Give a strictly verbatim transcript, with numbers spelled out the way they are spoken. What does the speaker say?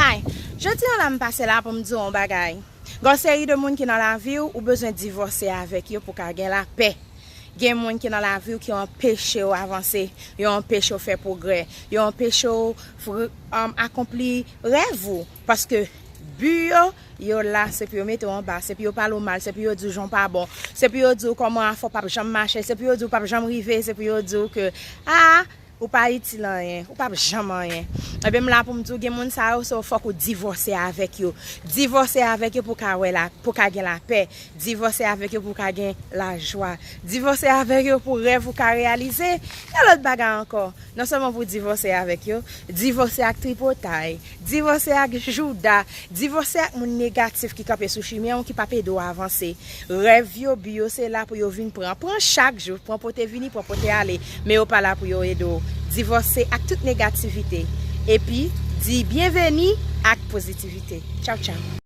Ay, jodi an la m pase la pou m di w yon bagay. Gen yon seri de moun ki nan lavi w, ou bezwen divòse avèk yo pou w ka gen lapè. Gen moun ki nan lavi w ki anpeche w avanse, yo anpeche w fè pwogrè, yo anpeche w vre- um, akonpli rèv ou. Paske bi yo, yo la, se pou yo mete w anba, se pou yo pale w mal, se pou yo di w jan w pa bon, se pou yo di w kòman afè w p ap janm mache, se pou yo di w p ap janm rive, se pou yo di w ke, a, ou pa itil anyen, ou p ap janm anyen. Ebyen, m la pou m di w, gen moun sa yo, so fòk ou divòse avèk yo. Divòse avèk yo pou w ka wè la, pou w ka gen lapè. Divòse avèk yo pou w ka gen lajwa. Divòse avèk yo pou rèv ou ka reyalize. Yon lòt bagay ankò, non sèlman pou w divòse avèk yo, divòse ak tripotay, divòse ak jouda, divòse ak moun negatif ki kanpe sou chimen w, ki p ap ede w avanse. Rèv yo, bi yo, se la pou yo vin pran. Pran chak jou, pran pote vini, pran pote ale. Men yo pa la pou yo ede w. Divòse ak tout negativite. Epi, di byenveni ak pozitivite. Tchaw, tchaw.